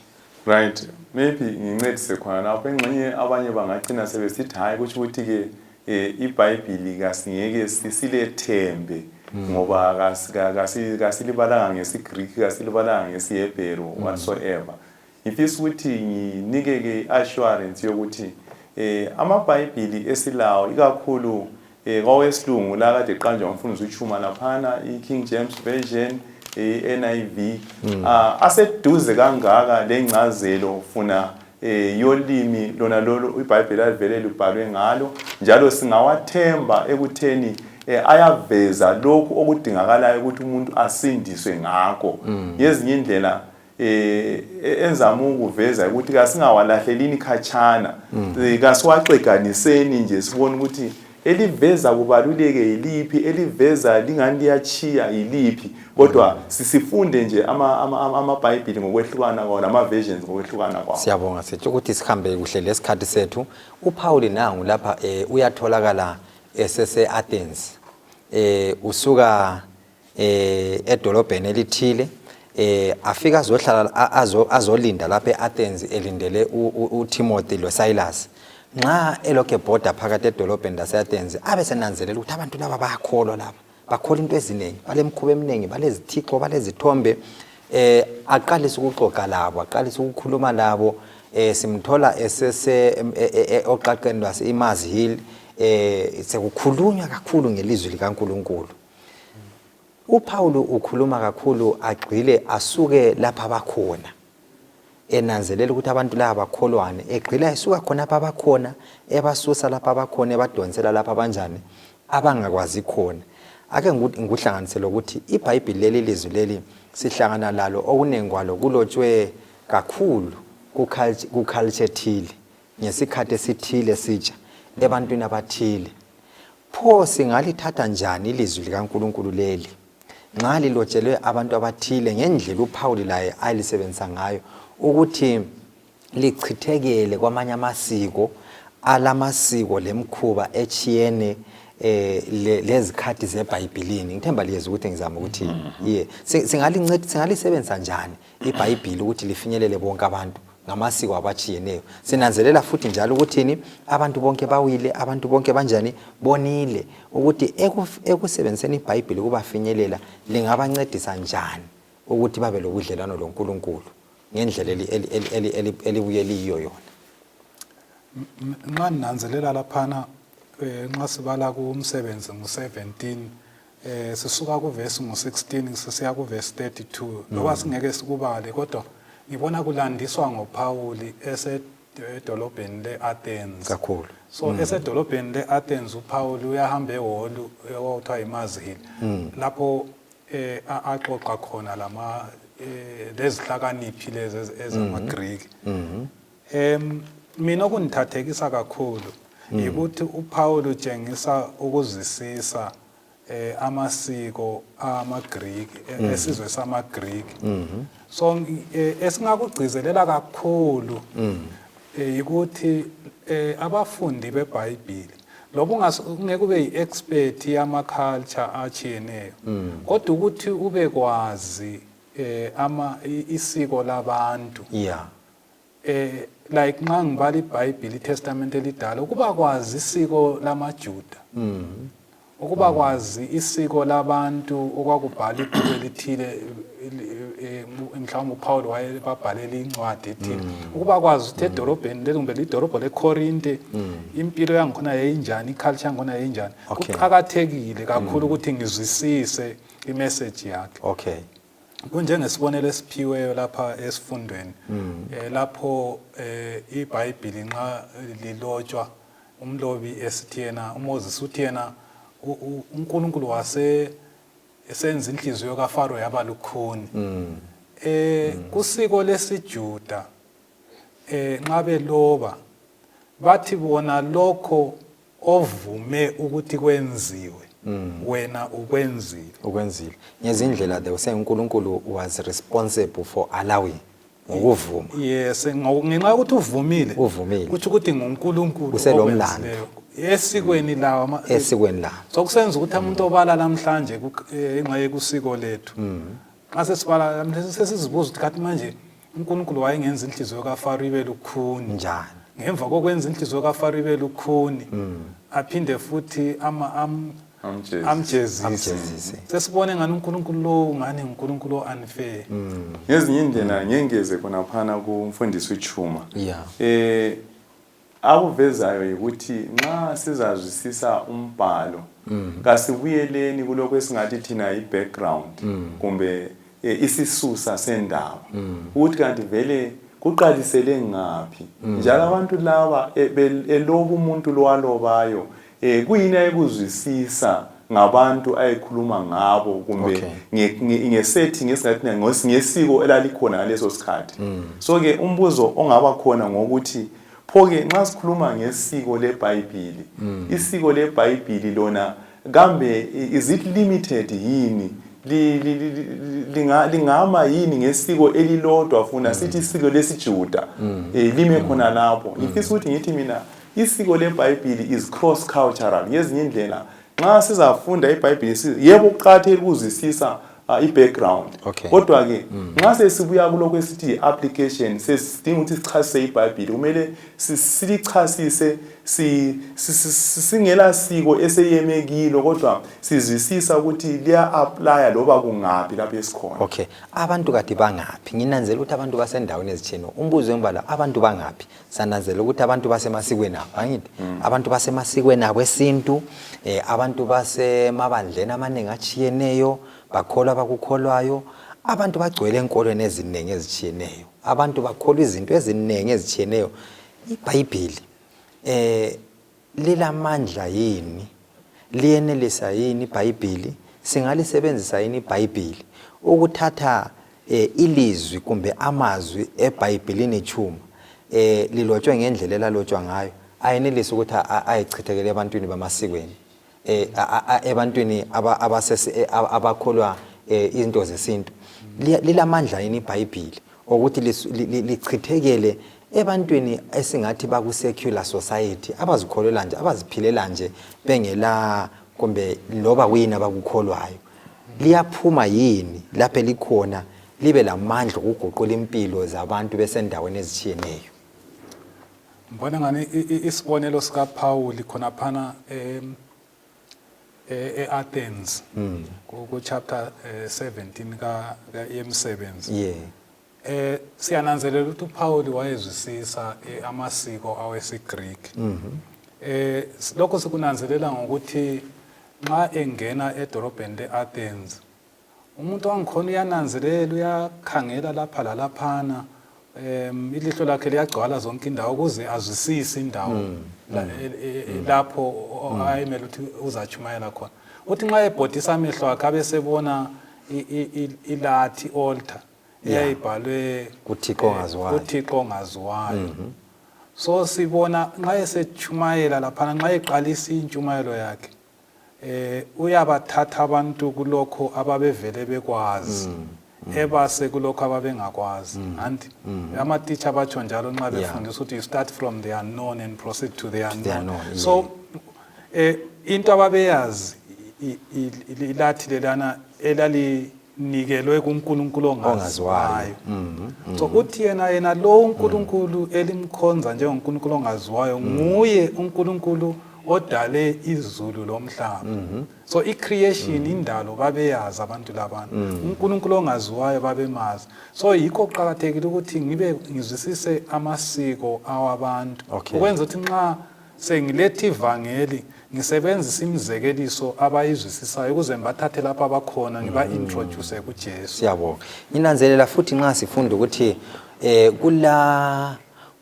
Right, maybe ngincedise khona lapho. Engxenye abanye bangagcina sebesithi hayi, kusho ukuthi-ke iBhayibhili kasingeke silethembe ngoba kasilibalanga ngesiGreek, kasilibalanga ngesiHebheru, whatsoever. Ngifisa ukuthi nginike-ke i-assurance yokuthi amaBhayibhili esilawo, ikakhulu kwawesilungu la kade eqanjwa umfundisi uChuma laphana, i-King James Version, i-NIV, aseduze kangaka lengcazelo funa yolimi lona lolu iBhayibheli alivele libhalwe ngalo, njalo singawathemba ekutheni ayaveza lokhu okudingakalayo ukuthi umuntu asindiswe ngakho. Ngezinye indlela enzama ukuveza ukuthi kasingawalahlelini khatshana, kasiwaxeganiseni nje, sibone ukuthi eliveza kubaluleke yiliphi, eliveza lingani liyachiya yiliphi, kodwa sisifunde nje amaBhayibhili ngokwehlukana kwawo lama-versions ngokwehlukana kwawo. Siyabonga sithi ukuthi sihambe kuhle lesikhathi sethu. UPaul nangu lapha uyatholakala esese Athens, usuka edolobheni elithile, afika azohlala, azolinda lapha eAthens, elindele uTimothy loSilas. Nxa elokhu ebhoda phakathi edolobheni lase-Athens, abe senanzelela ukuthi abantu laba bayakholwa, laba bakholwa into eziningi, balemikhuba eminingi, balezithixo, balezithombe. Aqalise ukuxoxa labo, aqalise ukukhuluma labo. Simthola esese oqaqeni lwase iMars Hill, sekukhulunywa kakhulu ngelizwi likaNkuluNkulu. UPaul ukhuluma kakhulu, agxile, asuke lapha abakhona, enanzelela ukuthi abantu laba bakholwane, egxila esuka khona lapha abakhona, ebasusa lapha abakhona, ebadonsela lapha abanjani, abangakwazi khona. Ake ngikuhlanganisele ukuthi iBhayibhili leli, lizwi leli sihlangana lalo, okuningi kwalo kulotshwe kakhulu ku-culture ethile, ngesikhathi esithile sitsha, ebantwini abathile. Pho singalithatha njani ilizwi likaNkulunkulu leli nxa lilotshelwe abantu abathile ngendlela uPhawuli laye alisebenzisa ngayo, ukuthi lichithekele kwamanye amasiko alamasiko lemkhuba etshiyene lezikhathi zeBhayibhilini? Ngithemba liyezwa ukuthi ngizama ukuthi ye singalinceda, singalisebenzisa njani iBhayibhili ukuthi lifinyelele bonke abantu ngamasiko abatshiyeneyo? Sinanzelela futhi njalo ukuthini, abantu bonke bawile, abantu bonke banjani, bonile, ukuthi ekusebenziseni iBhayibhili ukubafinyelela lingabancedisa njani ukuthi babe lobudlelwano loNkulunkulu ngendlela elibuye liyiyo yona? Nxa ninanzelela laphana, nxa sibala kumsebenzi ngu-17, sisuka kuvesi ngu-16 sisiya kuvesi 32, loba singeke sikubale, kodwa ngibona kulandiswa ngoPhawuli esedolobheni le-Athens. Kakhulu. So esedolobheni le-Athens, uPhawuli uyahamba eholu okuthiwa yiMars Hill, lapho axoxa khona lama lezihlakaniphi lezi ezamaGreek. Mina okungithathekisa kakhulu yikuthi uPaul utshengisa ukuzwisisa amasiko amaGreek, esizwe samaGreek. So esingakugcizelela kakhulu yikuthi abafundi beBhayibhili, loba ungeke ube yi-expert yama-culture atshiyeneyo, kodwa ukuthi ube kwazi ama isiko labantu, like nxa ngibala iBhayibhili, iTestament elidala, ukuba kwazi isiko lamaJuda, ukuba kwazi isiko labantu okwakubhala ibhuku elithile, mhlawumbe uPaul wayebabhalela incwadi ethile, ukuba kwazi ukuthi edolobheni leli kumbe lidolobho leKorinte impilo yangikhona yayinjani, iculture yangikhona yayinjani, kuqakathekile kakhulu ukuthi ngizwisise imessage yakhe. Kunjengesibonelo esiphiweyo lapha esifundweni lapho iBhayibhili nxa lilotshwa umlobi esithi yena uMoses uthi yena uNkulunkulu wase esenza inhliziyo kaFaro yaba lukhuni. Kusiko lesiJuda nxa beloba bathi bona lokho ovume ukuthi kwenziwe wena ukwenzile. Ukwenzile ngezindlela. They were saying uNkulunkulu was responsible for allowing, ngokuvuma. Yes, ngenxa yokuthi uvumile. Uvumile. Kutsho ukuthi nguNkulunkulu Uselomlando. okwenzileyo. Esikweni lawo esikweni la. Sokusenza ukuthi umuntu obala namhlanje ingxenye kusiko lethu, nxa sesibala namhlanje sesizibuza ukuthi kathi manje uNkulunkulu wayengenza inhliziyo kaFaro ibe lukhuni njani? Ngemva kokwenza inhliziyo kaFaro ibe lukhuni, aphinde futhi Amjezise. Amjezise. Amjezise. Sesibone ngani uNkulunkulu lo ngani nguNkulunkulu o-unfair. Ngezinye indlela ngengeze khonaphana kumfundisi uChuma. Akuvezayo ukuthi nxa sizazwisisa umbhalo, kasibuyeleni kulokho esingathi thina i-background kumbe isisusa sendaba, ukuthi kanti vele kuqalisele ngaphi, njalo abantu laba eloba umuntu lowalobayo kuyini ayekuzwisisa ngabantu ayekhuluma ngabo kumbe ngesetting esingathi ngesiko elalikhona ngaleso sikhathi. So ke umbuzo ongaba khona ngokuthi pho-ke nxa sikhuluma ngesiko leBhayibhili, isiko leBhayibhili lona kambe is it limited yini? Lingama yini ngesiko elilodwa, funa sithi isiko lesiJuda lime khona lapho? Ngifisa ukuthi ngithi mina isiko leBhayibhili is cross cultural. Ngezinye indlela nxa sizafunda iBhayibhili, yebo, kuqakathekile ukuzwisisa i-background, kodwa-ke nxa sesibuya kulokhu esithi i-application, sesidinga ukuthi sichasise iBhayibhili, kumele silichasise singela siko eseyeme kilo, kodwa sizwisisa ukuthi liya-applya loba kungaphi lapho esikhona. Okay, abantu kade bangaphi? Nginanzela ukuthi abantu basendaweni ezitshiyeneyo. Umbuzo engibala, abantu bangaphi? Sananzela ukuthi abantu basemasikweni abo, angithi? Abantu basemasikweni abo esintu, abantu basemabandleni amaningi atshiyeneyo, bakholwa abakukholwayo. Abantu bagcwele enkolweni eziningi ezitshiyeneyo, abantu bakholwa izinto eziningi ezitshiyeneyo. IBhayibhili lilamandla yini? Liyenelisa yini iBhayibhili? Singalisebenzisa yini iBhayibhili ukuthatha ilizwi kumbe amazwi eBhayibhilini chuma lilotshwe ngendlela elalotshwa ngayo, ayenelisa ukuthi ayichithekele ebantwini bamasikweni, ebantwini abakholwa izinto zesintu? Lilamandla yini iBhayibhili ukuthi lichithekele ebantwini esingathi baku-secular society, abazikholelwa nje, abaziphilela nje bengela kumbe loba kuyini abakukholwayo? Liyaphuma yini lapho elikhona libe lamandla okuguqula impilo zabantu besendaweni ezitshiyeneyo? Ngibona ngani isibonelo sikaPaul khonaphana e-Athens ku chapter 17 ka yemsebenzi. Siyananzelela ukuthi uPaul wayezwisisa amasiko awesiGreek. Lokho sikunanzelela ngokuthi nxa engena edorobheni leAthens, umuntu wangikhona uyananzelela, uyakhangela lapha lalaphana, ilihlo lakhe liyagcwala zonke indawo ukuze azwisise indawo lapho ayemele ukuthi uzatshumayela khona. Uthi nxa ebhodisa amehlo akhe abesebona ilathi, altar eyayibhalwe "KuThixo ongaziwayo." "KuThixo ongaziwayo." So sibona nxa esetshumayela laphana, nxa eqalisa intshumayelo yakhe, uyabathatha abantu kulokho ababevele bekwazi, ebase kulokho ababengakwazi, anti amatitsha batsho njalo nxa befundisa ukuthi you start from the unknown and proceed to the the unknown. Unknown, So into ababeyazi ilathi lelana elalinikelwe kuNkulunkulu ongaziwayo. Ongaziwayo. So uthi yena lo uNkulunkulu elimkhonza njengoNkulunkulu ongaziwayo nguye uNkulunkulu odale izulu lomhlaba. So i-creation, indalo, babeyazi abantu labana. UNkulunkulu ongaziwayo babemazi. So yikho kuqakathekile ukuthi ngibe ngizwisise amasiko awabantu ukwenza ukuthi nxa Sengiletha ivangeli ngisebenzisa imizekeliso abayizwisisayo ukuze ngibathathe lapho abakhona ngiba-introduce kuJesu. Siyabonga. Nginanzelela futhi nxa sifunda ukuthi kula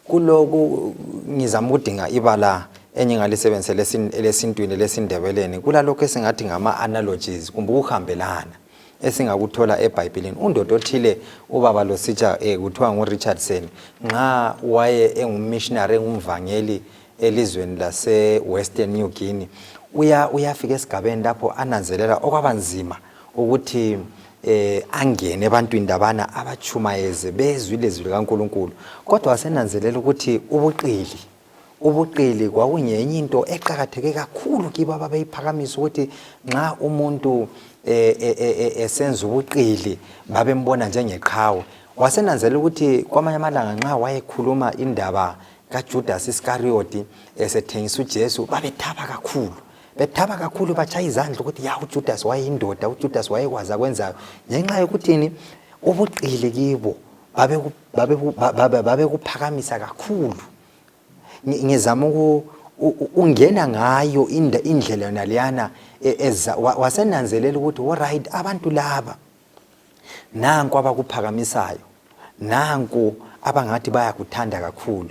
kuloku ngizama ukudinga ibala engingalisebenzisa elesintwini elesindebeleni kulalokho esingathi ngama-analogies kumbe ukuhambelana esingakuthola eBhayibhilini. Undoda othile ubaba lositsha kuthiwa nguRichardson nxa waye engummissionary engumvangeli elizweni lase-Western New Guinea uyafika esigabeni lapho ananzelela okwaba nzima ukuthi angene ebantwini labana abatshumayeze bezwe ilizwi likaNkulunkulu, kodwa wasenanzelela ukuthi ubuqili kwakungenye into eqakatheke kakhulu kibo ababeyiphakamisa, ukuthi nxa umuntu esenza ubuqili babembona njengeqhawe. Wasenanzelela ukuthi kwamanye amalanga nxa wayekhuluma indaba kaJudas Iscariot esethengisa uJesu babethaba kakhulu, bethaba kakhulu, batshaya izandla ukuthi ya uJudas wayeyindoda, uJudas wayekwazi akwenzayo, ngenxa yokuthini ubuqili kibo babekuphakamisa kakhulu. Ngizama ungena ngayo indlela yona leyana, wasenanzelela ukuthi alright, abantu laba nanku abakuphakamisayo, nanku abangathi bayakuthanda kakhulu.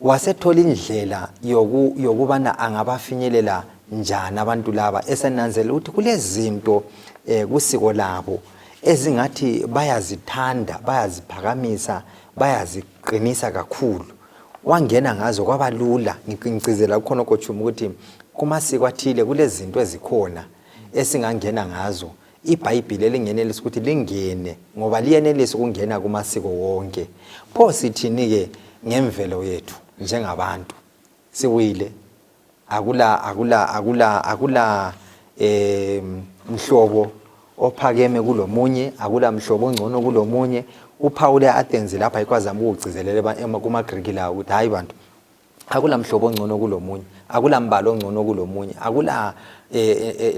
Wasethola indlela yokubana angabafinyelela njani abantu laba, esenanzelela ukuthi kulezinto kusiko labo ezingathi bayazithanda, bayaziphakamisa, bayaziqinisa kakhulu. Wangena ngazo kwaba lula. Ngigcizela kukhona okotshuma ukuthi kumasiko athile kulezinto ezikhona esingangena ngazo, iBhayibhili elingenelisa ukuthi lingene, ngoba liyenelisa ukungena kumasiko wonke. Pho sithini-ke ngemvelo yethu njengabantu? Siwile, akula akula akula akula mhlobo ophakeme kulomunye, akula mhlobo ongcono kulomunye. UPhawuli e-Athens lapha yikho azama ukugcizelela kumaGriki lawo ukuthi hayi bantu, akula mhlobo ongcono kulomunye, akula mbalo ongcono kulomunye, akula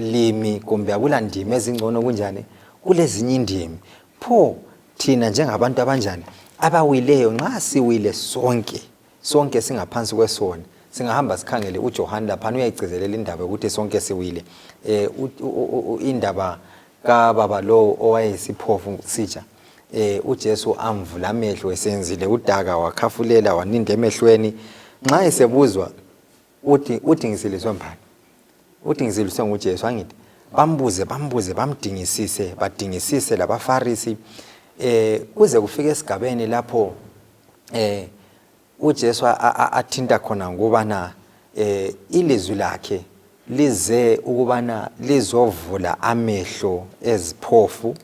limi kumbe akula ndimi ezingcono kunjani kulezinye indimi. Pho thina njengabantu abanjani abawileyo, nxa siwile sonke, sonke singaphansi kwesona. Singahamba sikhangele uJohane laphana, uyayigcizelela indaba yokuthi sonke siwile. Indaba kababa lowo owayeyisiphofu sitsha, uJesu amvula amehlo esenzile udaka, wakhafulela waninda emehlweni. Nxa esebuzwa uthi ngisiliswe mbani? Uthi ngisiliswe nguJesu. Angithi bambuze bambuze bamdingisise, badingisise labaFarisi, kuze kufike esigabeni lapho uJesu athinta khona ngokubana ilizwi lakhe lize ukubana lizovula amehlo eziphofu,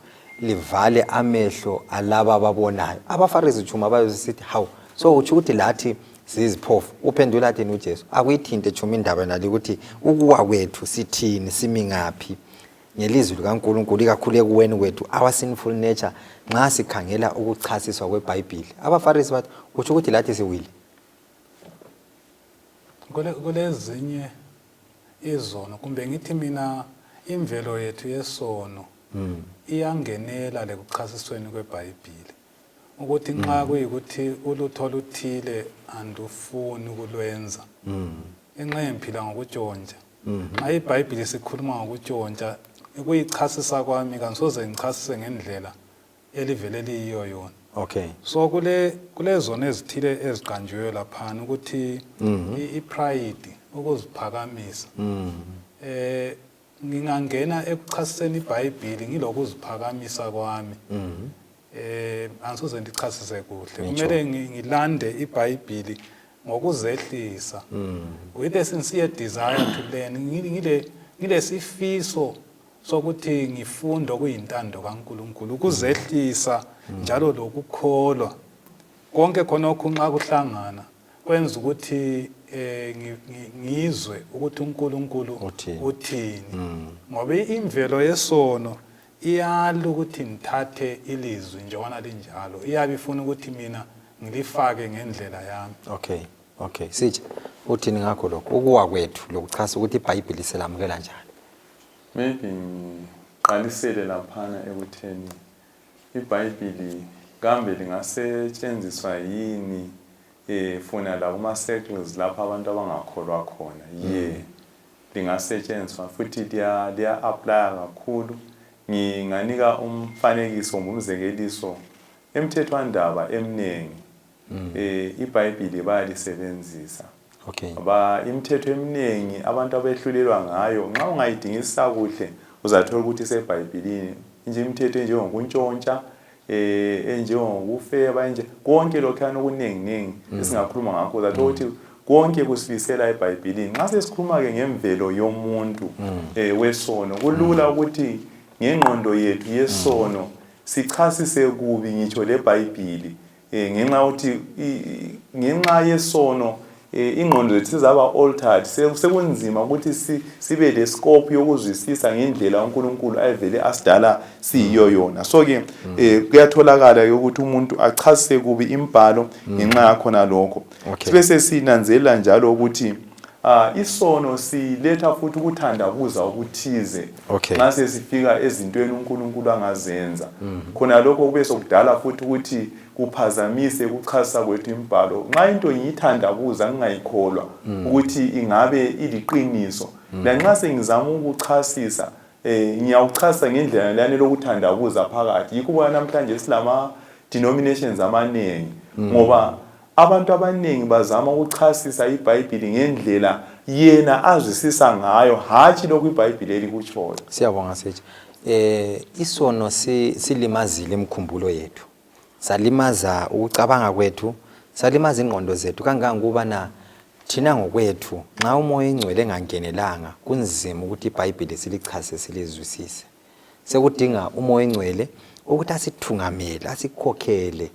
livale amehlo alaba ababonayo. AbaFarisi chuma bayosithi hawu, so utsho ukuthi lathi siyiziphofu? Uphendula athini uJesu? Akuyithinte chuma indaba nali ukuthi ukuwa kwethu sithini, simi ngaphi ngelizwi likaNkulunkulu, ikakhulu ekuweni kwethu, our sinful nature, nxa sikhangela ukuchasiswa kweBhayibhili. AbaFarisi bathi utsho ukuthi lathi siwile. Kulezinye izono, kumbe ngithi mina imvelo yethu yesono iyangenela lekuchasisweni kweBhayibhili, ukuthi nxa kuyikuthi ulutho oluthile andufuni ukulwenza, enxa ngiphila ngokutshontsha, nxa iBhayibhili sikhuluma ngokutshontsha, ukuyichasisa kwami kangisoze ngichasise ngendlela elivele liyiyo yona. So kulezona ezithile eziqanjiweyo laphana ukuthi i-pride, ukuziphakamisa, ngingangena ekuchasiseni iBhayibhili ngilokuziphakamisa kwami, angisoze ndichasise kuhle. Kumele ngilande iBhayibhili ngokuzehlisa, with a sincere desire to learn, ngilesifiso sokuthi ngifunde okuyintando kaNkulunkulu, ukuzehlisa njalo lokukholwa. Konke khonokhu nxa kuhlangana kwenza ukuthi ngizwe ukuthi uNkulunkulu uthini, ngoba imvelo yesono iyala ukuthi ngithathe ilizwi njengona linjalo, iyabe ifuna ukuthi mina ngilifake ngendlela yami. Okay, sitsha uthini ngakho lokho ukuwa kwethu lokuchasa ukuthi iBhayibhili silamukela njani? Maybe ngiqalisele laphana ekutheni iBhayibhili kambe lingasetshenziswa yini Funa la kuma circles lapho abantu abangakholwa khona. Ye. Lingasetshenziswa futhi liya liya apply kakhulu. Nginganika umfanekiso ngumzekeliso emthethwandaba eminingi. IBhayibhili bayalisebenzisa. Okay. Ba imithetho eminingi abantu abehlulelwa ngayo nxa ungayidingisisa kuhle uzathola ukuthi iseBhayibhilini. Nje imithetho enjengokuntshontsha enjengokufeba enje konke lokhuyana okuningi-ningi esingakhuluma ngakho uzathola ukuthi konke kusibisela eBhayibhilini. Nxa sesikhuluma-ke ngemvelo yomuntu wesono kulula ukuthi ngengqondo yethu yesono sichasise kubi ngitsho leBhayibhili ngenxa yokuthi ngenxa yesono ingqondo zethu sezaba altered, sekunzima ukuthi sibe le scope yokuzwisisa ngendlela uNkulunkulu ayevele asidala siyiyo yona. So ke kuyatholakala ukuthi umuntu achasise kubi imbhalo ngenxa yakhona lokho. Sibe sesinanzelela njalo ukuthi isono siletha futhi ukuthandabuza okuthize nxa sesifika ezintweni uNkulunkulu angazenza. Khona lokho kube sokudala futhi ukuthi kuphazamise ukuchasisa kwethu imbhalo. Nxa into ngiyithandabuza ngingayikholwa ukuthi ingabe iliqiniso, lanxa sengizama ukuchasisa ngiyawuchasisa ngendlela leyana elokuthandabuza phakathi. Yikho ubona namhlanje silama denominations amaningi ngoba abantu abaningi bazama ukuchasisa iBhayibhili ngendlela yena azwisisa ngayo, hatshi lokhu iBhayibhili elikutshoyo. Siyabonga Setsha. Isono silimazile imikhumbulo yethu, salimaza ukucabanga kwethu, salimaza ingqondo zethu kangangokubana thina ngokwethu nxa uMoya oyiNgcwele engangenelanga kunzima ukuthi iBhayibhili silichase silizwisise. Sekudinga uMoya oyiNgcwele ukuthi asithungamele, asikhokhele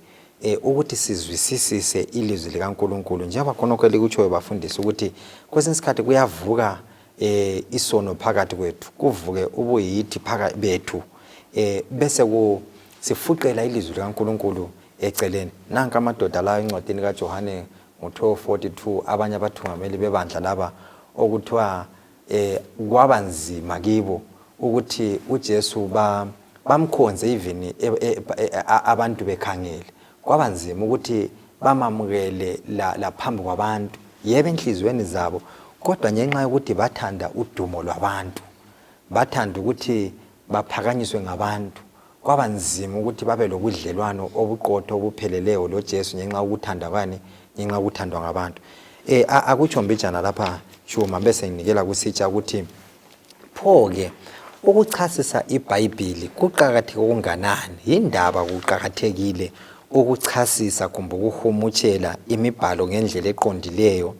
ukuthi sizwisisise ilizwi likaNkulunkulu njengoba khonokho elikutshoyo bafundisi ukuthi kwesinye isikhathi kuyavuka isono phakathi kwethu, kuvuke ubuyithi phakathi bethu bese sifuqela ilizwi likaNkulunkulu eceleni. Nanka amadoda la encwadini kaJohane ngo-1242 abanye abathungameli bebandla laba okuthiwa kwaba nzima kibo ukuthi uJesu bamkhonze even abantu bekhangele. Kwaba nzima ukuthi bamamukele laphambi kwabantu, yebo enhliziyweni zabo, kodwa ngenxa yokuthi bathanda udumo lwabantu, bathanda ukuthi baphakanyiswe ngabantu, kwaba nzima ukuthi babe lobudlelwano obuqotho obupheleleyo loJesu ngenxa yokuthanda kwani, ngenxa yokuthandwa ngabantu. Akutsho mbijana lapha Tshuma, bese nginikela kusitsha ukuthi pho-ke ukuchasisa iBhayibhili kuqakatheke okunganani? Yindaba kuqakathekile ukuchasisa kumbe ukuhumutshela imibhalo ngendlela eqondileyo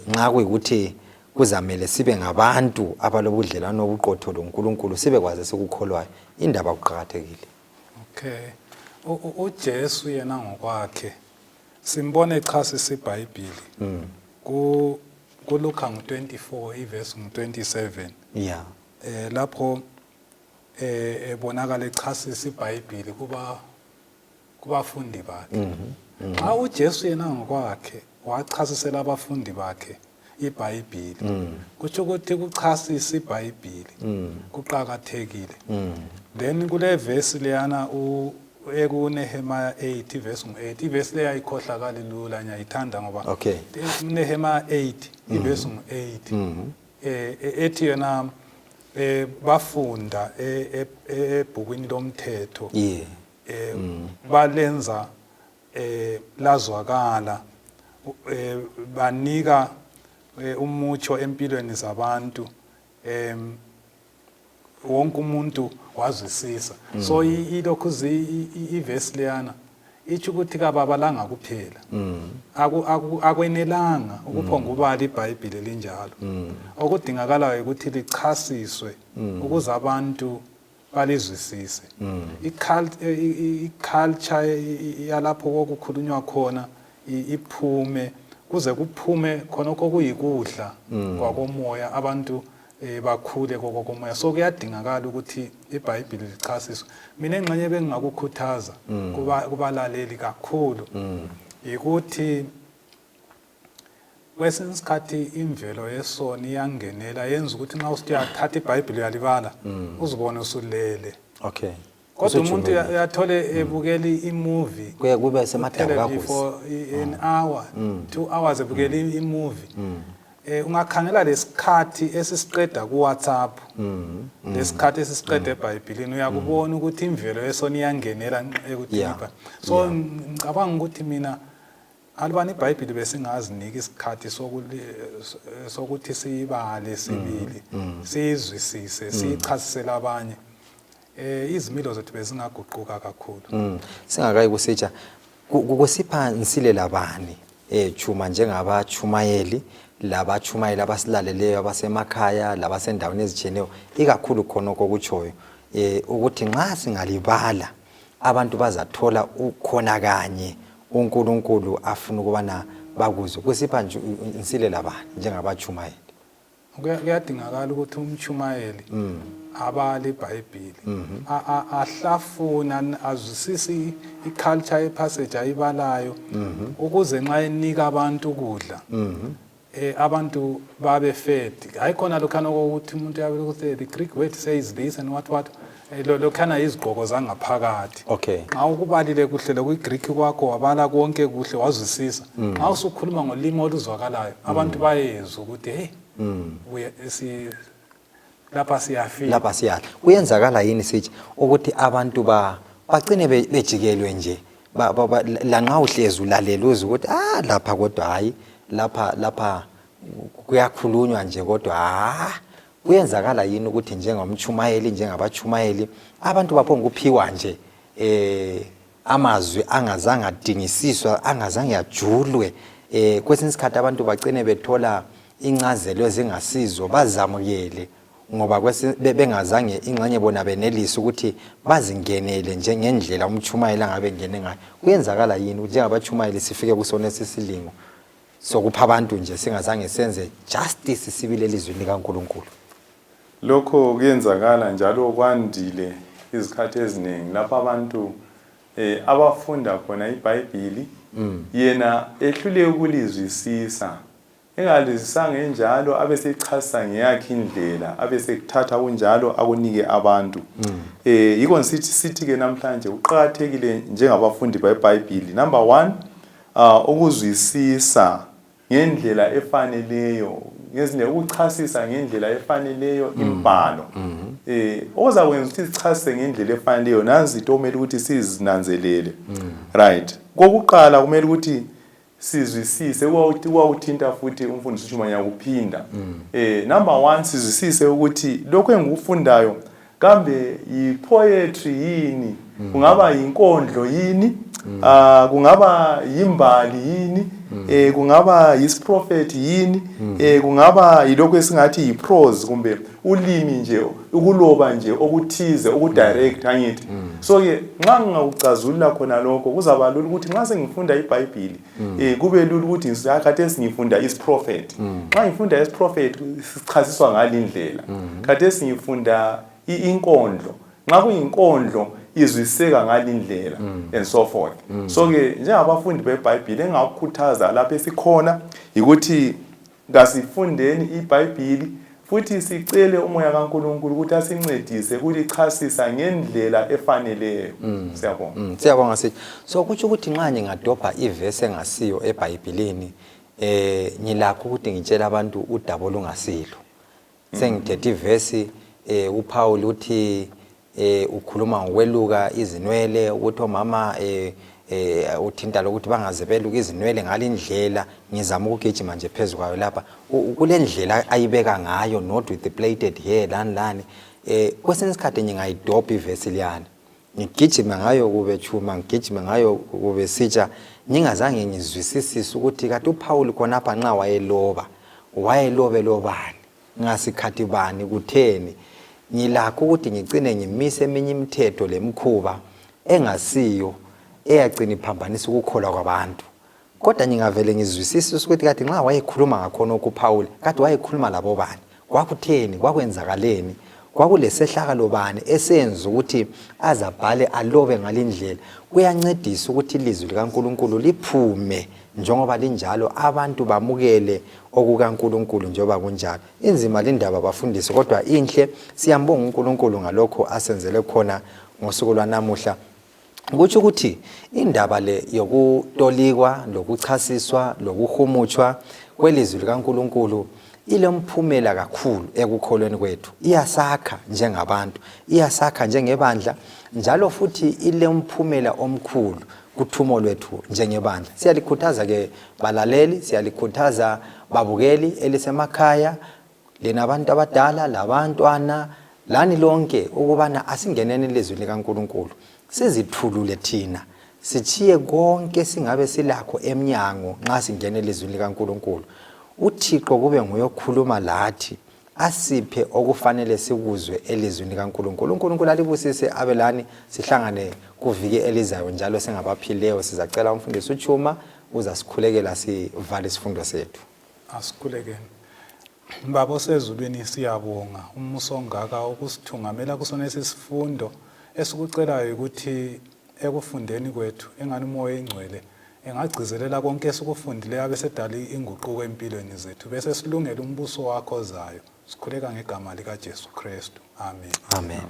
nxa kuyikuthi kuzamele sibe ngabantu abalobudlelwano obuqotho loNkulunkulu, sibekwazi esikukholwayo. Indaba kuqakathekile. Okay. UJesu yena ngokwakhe simbona echasisa iBhayibhili. Ku kuLuka ngu-24 ivesi ngu-27. Lapho ebonakala echasisa iBhayibhili kuba kubafundi bakhe. Xa uJesu yena ngokwakhe wachasisela abafundi bakhe iBhayibhili, kutsho ukuthi kuchasisa iBhayibhili kuqakathekile. Then kule verse leyana ekuNehemiah 8 verse ngu-8, ivesi leyo ayikhohlakali lula, ngiyayithanda ngoba Nehemiah 8 ivesi ngu-8 ethi yona bafunda ebhukwini lomthetho, balenza lazwakala, banika umutsho empilweni zabantu, wonke umuntu wazwisisa. So ilokhu ivesi leyana itsho ukuthi kababalanga kuphela, akwenelanga ukuphonga ubala iBhayibhili linjalo. Okudingakalayo ukuthi lichasiswe ukuze abantu balizwisise. I-culture yalapho kokukhulunywa khona iphume, kuze kuphume khonokho okuyikudla kwakomoya, abantu bakhule kokomoya. So kuyadingakala ukuthi iBhayibhili lichasiswe. Mina engxenye bengingakukhuthaza kubalaleli kakhulu yikuthi kwesinye isikhathi imvelo yesoni iyangenela, yenza ukuthi nxa usithi uyathatha iBhayibhili uyalibala, uzibone usulele. Kodwa umuntu uyathole ebukela imovie kuye kube semadabulakusa for an hour, 2 hours ebukela imovie. Ungakhangela lesikhathi esisiqeda ku WhatsApp, lesikhathi esisiqeda eBhayibhelini, uyakubona ukuthi imvelo yesona iyangenela ekuthini. So ngicabanga ukuthi mina alibani iBhayibheli besingazinika isikhathi sokuthi siyibale sibili, siyizwisise, siyichasisele abanye, izimilo zethu bezingaguquka kakhulu. Singakayi kusitsha kusipha nsilela bani chuma njengabachumayeli labachumayeli abasilaleleyo abasemakhaya labasendaweni ezitshiyeneyo, ikakhulu khonokho okutshoyo ukuthi nxa singalibala abantu bazathola ukhona kanye uNkulunkulu afuna ukubana bakuzwe, kusipha nje insilela bani njengabachumayeli? Kuyadingakala ukuthi umchumayeli abale iBhayibheli, ahlafuna, azwisise i-culture yepassage ayibalayo, ukuze nxa enika abantu ukudla abantu babe fed. Hayi khona lokhana kokuthi umuntu uyabe ukuthi the Greek word says this and what what, lokhana izigqoko zangaphakathi. Nxa ukubalile kuhle lokwiGreek kwakho, wabala konke kuhle, wazwisisa, nxa usukhuluma ngolimi oluzwakalayo abantu bayezwa ukuthi hey, lapha siyafika. Lapha siyadla. Kuyenzakala yini sithi ukuthi abantu bagcine bejikelwe nje lanxa uhlezi ulalela uzwe ukuthi ah, lapha kodwa hayi, lapha kuyakhulunywa nje, kodwa ah, kuyenzakala yini ukuthi njengomchumayeli, njengabachumayeli, abantu baphonga ukuphiwa nje amazwi angazange adingisiswa, angazange ajulwe? Kwesinye isikhathi abantu bagcine bethola incazelo ezingasizo, bazamukele ngoba bengazange ingxenye bona benelise ukuthi bazingenele njengendlela umchumayeli angabe ngene ngayo. Kuyenzakala yini ukuthi njengabachumayeli sifike kusona esisilingo sokupha abantu nje singazange senze justice sibili elizwini likaNkulunkulu? Lokho kuyenzakala njalo kwandile izikhathi eziningi lapho abantu abafunda khona iBhayibhili, yena ehluleke ukulizwisisa, engalizwisanga enjalo, abesechasisa ngeyakhe indlela, abesekuthatha kunjalo akunike abantu. Yikho ngisithi sithi ke namhlanje kuqakathekile njengabafundi beBhayibhili, number 1, ukuzwisisa ngendlela efaneleyo, ngezindlela ukuchasisa ngendlela efaneleyo imbhalo. Okuzakwenza ukuthi sichasise ngendlela efaneleyo, nanzi into okumele ukuthi sizinanzelele. Right, kokuqala kumele ukuthi sizwisise kwawuthinta futhi umfundisi uShuma kuphinda. Number 1, sizwisise ukuthi lokho engikufundayo kambe yi-poetry yini, kungaba yinkondlo yini, kungaba yimbali yini, kungaba yisiprofethi yini, kungaba yilokho esingathi yi-prose kumbe ulimi nje, ukuloba nje okuthize okudirect, angithi? So ke nxa ngingakucazulula khona lokho, kuzaba lula ukuthi nxa sengifunda iBhayibhili kube lula ukuthi khathesi ngifunda isiprofethi. Nxa ngifunda isiprofethi sichasiswa ngalindlela. Khathesi ngifunda inkondlo, nxa kuyinkondlo izwiseka ngalindlela, and so forth. So ke njengabafundi beBhayibhili, engakukhuthaza lapho esikhona yikuthi kasifundeni iBhayibhili futhi sicele umoya kaNkulunkulu ukuthi asincedise kulichasisa ngendlela efaneleyo. Siyabonga. Siyabonga sithi. So kutsho ukuthi nxa ngingadobha ivesi engasiyo eBhayibhilini, ngilakho ukuthi ngitshele abantu udaba olungasilo. Sengithethe ivesi, uPaul uthi ukhuluma ngokweluka izinwele, ukuthi omama uthinta lokuthi bangaze beluka izinwele ngalindlela, ngizama ukugijima nje phezu kwayo lapha. Kule ndlela ayibeka ngayo, not with the plaited hair, lani lani. Kwesinye isikhathi ngingayidobha ivesi liyana, ngigijime ngayo kube chuma, ngigijime ngayo kube sitsha, ngingazange ngizwisisise ukuthi kati uPaul khonapha nxa wayeloba, wayelobe lobani, ngasikhathi bani, kutheni. Ngilakho ukuthi ngicine ngimise eminye imithetho lemikhuba engasiyo eyagcina iphambanisa ukukholwa kwabantu. Kodwa ngingavele ngizwisise ukuthi kati nxa wayekhuluma ngakhonokho uPaul, kati wayekhuluma labo bani, kwakutheni, kwakwenzakaleni, kwakulesehlakalo bani esenza ukuthi azabhale alobe ngalindlela. Kuyancedisa ukuthi ilizwi likaNkulunkulu liphume njengoba linjalo, abantu bamukele okukaNkulunkulu njengoba kunjalo. Inzima lindaba bafundisi, kodwa inhle. Siyambonga uNkulunkulu ngalokho asenzele khona. Ngosuku lwanamuhla kutsho ukuthi indaba le yokutolikwa lokuchasiswa lokuhumutshwa kwelizwi likaNkulunkulu ilomphumela kakhulu ekukholweni kwethu. Iyasakha njengabantu, iyasakha njengebandla, njalo futhi ilomphumela omkhulu kuthumo lwethu njengebandla. Siyalikhuthaza ke balaleli, siyalikhuthaza babukeli elisemakhaya, lina abantu abadala labantwana lani lonke ukubana asingeneni ilizwi likaNkulunkulu sizithulule thina sitshiye konke singabe silakho emnyango nxa singena elizwini likaNkulunkulu. UThixo kube nguye okhuluma lathi asiphe okufanele sikuzwe elizwini likaNkulunkulu. UNkulunkulu alibusise abe lani, sihlangane kuviki elizayo njalo singabaphileyo. Sizacela umfundisi uTshuma uzasikhulekela sivale isifundo sethu. Asikhulekeni. Baba osezulwini siyabonga umusa ongaka ukusithungamela kusona sifundo esikucelayo ukuthi ekufundeni kwethu engani umoya oyingcwele engagcizelela konke esikufundileyo abesedala inguquko empilweni zethu bese silungela umbuso wakho ozayo. Sikhuleka ngegama likaJesu Kristu. Amen. Amen.